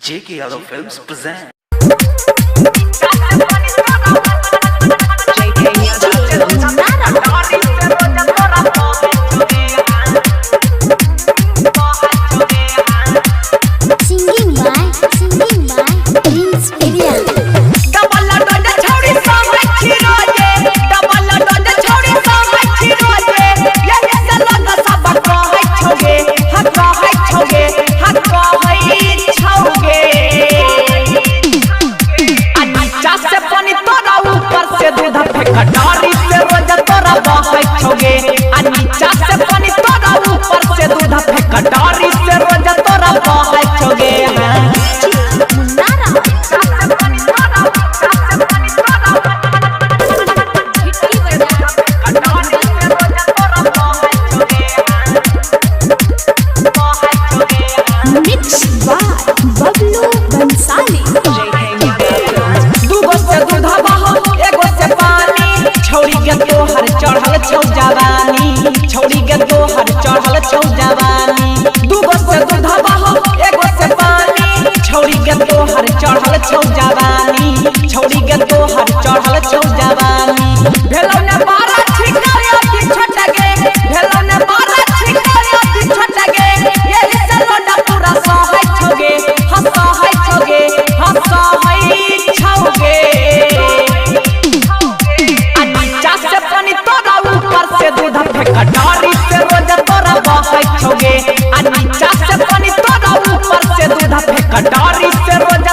J.K. Yadav Films present. Singing by Prince Pirian. Double dose छौड़ी सब छिरोजे, double dose छौड़ी सब छिरोजे, यही से लोग सब कहै छौगे, ह कहै छौगे, ह कहै छौगे। आ नीचा से पानी तोरा, ऊपर से दूध फेंक, डारी से रोज तोरा बहै छौगे। आ नीचा से पानी तोरा, ऊपर से दूध फेंक, डारी से रोज तोरा बहै छौगे। Munnara. Mixed by Bablu Bansali. दूगो से दूध बहो, एगो से पानी, छौड़ी के तोहर चढ़ल छौ जवानी, छौड़ी के तोहर चढ़ल छौ जवानी। दूगो से दूध बहो, एगो से पानी, छौड़ी के तोहर चढ़ल छौ जवानी, छौड़ी के तोहर चढ़ल छौ जवानी। भेलौ ने बारा छिकाया कि छोट गे, भेलौ ने बारा छिकाया कि छोट गे, यही से लोडा पूरा सहै छौगे, हम सहै छौगे, हम सहै छौगे। आ नीचा से पानी तोरा, ऊपर से दूध फेंक, डारी से रोज तोरा बहै छौगे। आ नीचा से पानी तोरा, ऊपर से दूध फेंक, डारी से रोज